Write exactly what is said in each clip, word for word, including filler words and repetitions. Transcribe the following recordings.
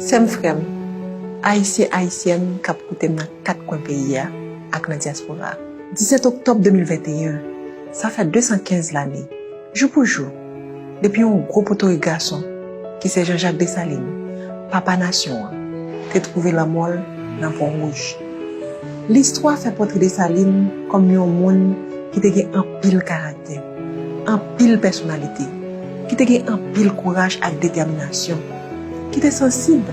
Sè m, frè m, Ayisyen, Ayisyèn k ap koute m nan kat kwen peyi a ak nan dyaspora a. Disèt oktòb de mil venteyen, sa fè de san kenz lane, jou pou jou, depi yon gwo potorik gason, ki se Jean Jacques Dessalines, papa nasyon an, te twouve lanmò l nan Pon Wouj. Listwa fè pòtre Desalin kòm yon moun ki te gen anpil karaktè, anpil pèsonalite, ki te gen anpil kouraj ak detèminasyon, ki te sansib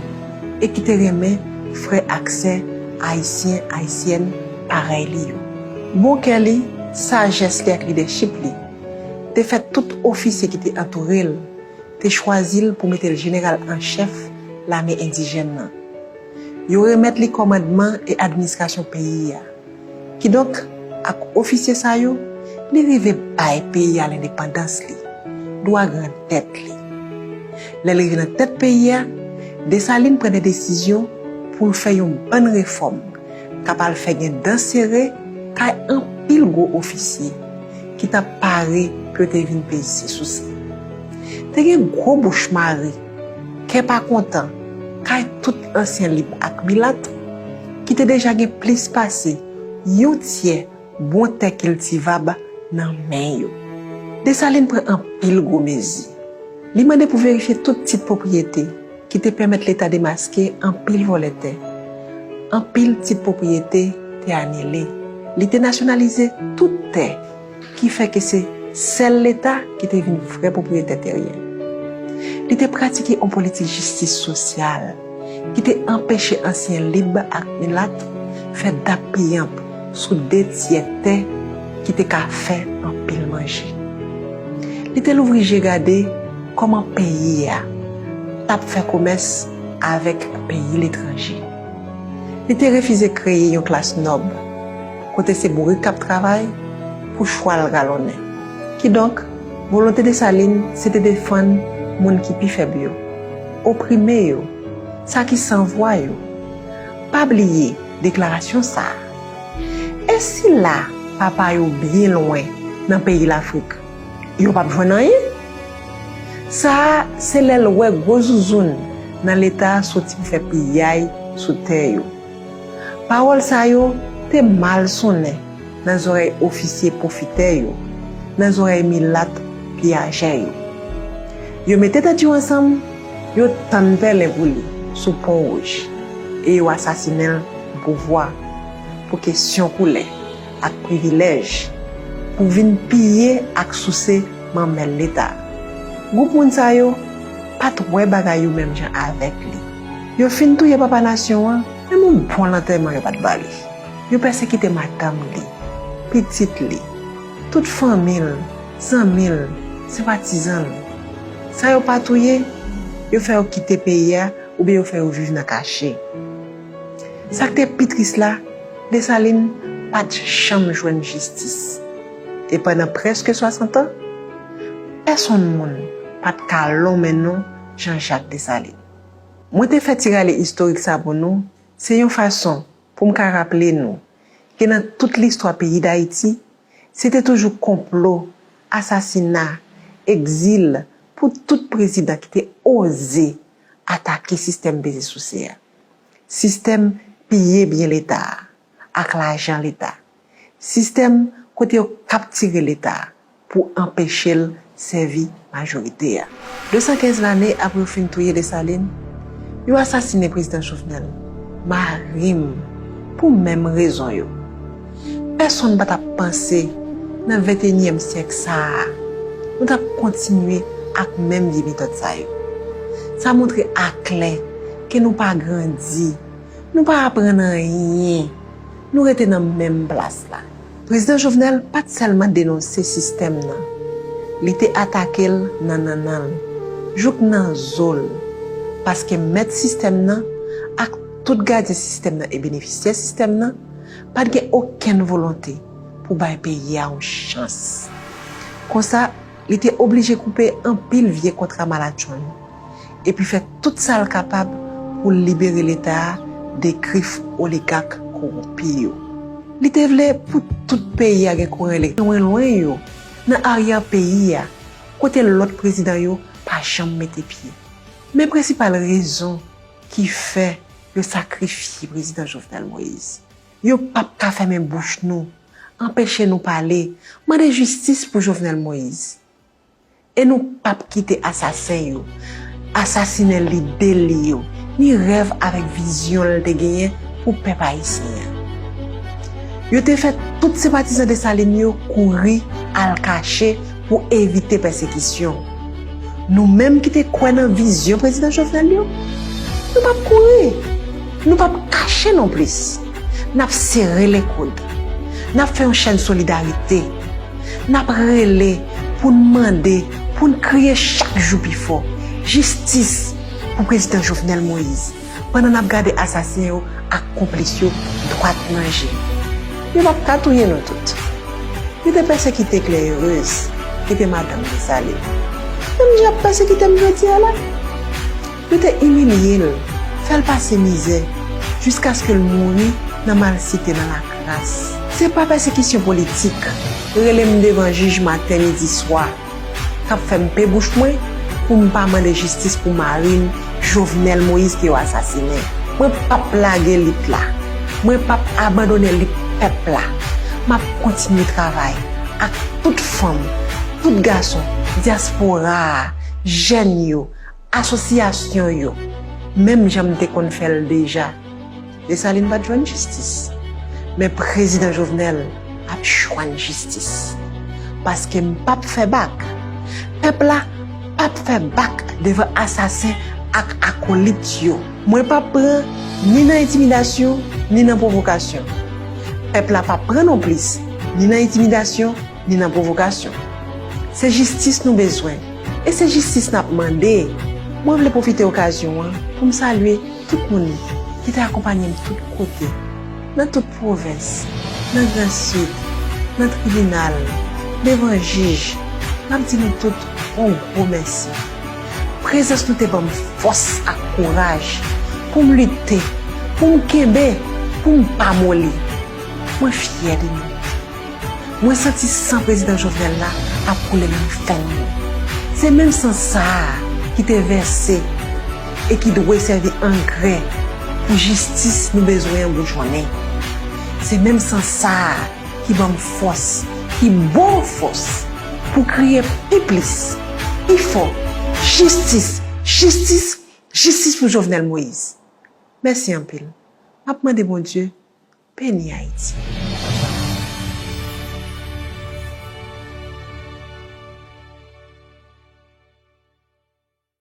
e ki te renmen frè ak sè ayisyen, ayisyèn parèy li yo. Bon kè li, sajès li ak lidèchip li te fè tout ofisye ki te antoure l te chwazi l pou mete l jeneral an chèf lame endijèn nan. Yo remèt li kòmandman e administrasyon peyi a. Kidonk, ak ofisye sa yo, li rive bay peyi a lendepandans li, dwa grandèt li. Lè l rive nan tèt peyi a, Desalin pran de desizyon pou l fè yon bann refòm k ap al fè gen dan sere kay anpil gwo ofisye ki t ap pare pou yo te vin peze sou sa. Te gen gwo bouch mare, kè pa kontan, kay tout ansyen lib ak milat ki te deja gen plis pase yon tyè bon tè kiltivab nan men yo. Desalin pran anpil gwo mezi. Li mande pou verifye tout tit pwopriyete ki te pèmèt Leta demaske anpil vòlè tè. Anpil tit pwopriyete te anile. Li te nasyonalize tout tè, ki fè ke se sèl Leta ki te vin vrè pwopriyetè teryen. Li te pratike yon politik jistis sosyal ki te anpeche ansyen lib ak milat fè dap piyanp sou de tyè tè ki te ka fè anpil manje. Li te louvri je gade kòman peyi a t ap fè komès avèk peyi letranje. Li te refize kreye yon klas nòb, kote se bourik k ap travay pou chwal galonnen. Kidonk, volonte Desalin se te defann moun ki pi fèb yo, oprime yo, sa ki san vwa yo. Pa bliye deklarasyon sa a. E sila papa yo byen lwen nan peyi Lafrik, yo p ap jwenn anyen? Sa a se lè l wè gwo zouzoun nan Leta soti pou fè piyay sou tè yo. Pawòl sa yo te mal sonnen nan zòrèy ofisye pwofitè yo, nan zòrèy milat piyajè yo. Yo mete tèt yo ansanm, yo tann pèlen pou li sou Pon Wouj e yo asasinen l pou pouvwa, pou kesyon koulè ak privilèj, pou vin piye ak souse manmèl Leta. Gwoup moun sa yo pa t wè bagay yo menm jan avèk li. Yo fin touye papa nasyon an, menm yon bon lantèman yo pa t ba li. Yo pèsekite madanm li, pitit li, tout fanmi l, zanmi l, senpatizan l. Sa yo pa touye, yo fè yo kite peyi a oubyen yo fè yo viv nan kache. Sa k te pi tris la, Desalin pa t janm jwenn jistis. E pandan prèske swasant an, pèsonn moun pa t ka lonmen non Jean Jacques Dessalines. Mwen te fè ti rale istorik sa pou nou, se yon fason pou m ka raple nou ke nan tout listwa peyi Dayiti, se te toujou konplo, asasina, egzil pou tout prezidan ki te oze atake sistèm peze souse a, sistèm piye byen Leta a ak lajan Leta, sistèm kote yo kaptire Leta pou anpeche l sèvi majorite a. De san kenz lane apre yo fin touye Desalin, yo asasinen Prezidan Jovenel, mari m, pou menm rezon yo. Pèsonn pa t ap panse, nan venteyinyèm syèk sa a, nou t ap kontinye ak menm vye metòd sa yo. Sa montre aklè ke nou pa grandi, nou pa aprann anyen, nou rete nan menm plas la. Prezidan Jovenel pa t sèlman denonse sistèm nan, li te atake l nan nannan l, jouk nan zo l, paske mèt sistèm nan ak tout gadyen sistèm nan e benefisyè sistèm nan pa t gen okenn volonte pou bay peyi a yon chans. Konsa, li te oblije koupe anpil vye kontra malatchonn, epi fè tout sa l kapab pou l libere Leta a de grif oligak kowonpi yo. Li te vle pou tout peyi a gen kouran elektrik lwen lwen yo, nan aryè peyi a, kote lòt prezidan yo pa janm mete pye. Men prensipal rezon ki fè yo sakrifye prezidan Jovenel Moïse. Yo p ap ka fèmen bouch nou, anpeche nou pale, mande jistis pou Jovenel Moïse. E nou p ap kite asasen yo asasinen lide li yo, ni rèv avèk vizyon l te genyen pou pèp ayisyen an. Yo te fè tout senpatizan Desalin yo kouri al kache pou evite pèsekisyon. Nou menm ki te kwè nan vizyon prezidan Jovenel yo, nou p ap kouri, nou p ap kache nonplis. N ap sere lekoud. N ap fè yon chèn solidarite. N ap rele pou n mande, pou n kriye chak jou pi fò, jistis pou prezidan Jovenel Moïse, pandan n ap gade asasen yo ak konplis yo dwat nan je. Yo p ap ka touye nou tout. Yo te pèsekite Claire Heureuse, ki te madanm Desalin. Menm jan y ap pèsekite m jodi a la. Yo te imilye l, fè l pase mizè, jiskaske l mouri nan malsite, nan lakras. Se pa pèsekisyon politik, rele m devan jij maten, midi, swa, k ap fè m pe bouch mwen pou m pa mande jistis pou mari m, Jovenel Moïse, ke yo asasinen. Mwen p ap lage lit la. Mwen p ap abandone lit pèp la. M ap kontinye travay ak tout fanm, tout gason, dyaspora a, jèn yo, asosyasyon yo, menm jan m te konn fè l deja. Desalin pa t jwenn jistis, men prezidan Jovenel ap jwenn jistis. Paske m p ap fè bak. Pèp la p ap fè bak devan asasen ak akolit yo. Mwen p ap pran ni nan entimidasyon, ni nan pwovokasyon. Pèp la p ap pran nonplis, ni nan entimidasyon, ni nan pwovokasyon. Se jistis nou bezwen, e se jistis n ap mande. Mwen vle pwofite okazyon an pou m salye tout moun ki te akonpanye m tout kote, nan tout pwovens, nan Gran Sid, nan tribinal, devan jij. M ap di nou tout yon gwo mèsi. Prezans nou te ban m fòs ak kouraj pou m lite, pou m kenbe, pou m pa moli. Mwen fyè de nou. Mwen santi san prezidan Jovenel la ap koule nan venn mwen. Se menm san sa a ki te vèse e ki dwe sèvi angrè pou jistis nou bezwen an boujonnen. Se menm san sa a ki ban m fòs, ki ba w fòs pou kriye pi plis, pi fò, jistis, jistis, jistis pou Jovenel Moïse. Mèsi anpil. M ap mande Bondye beni Ayiti.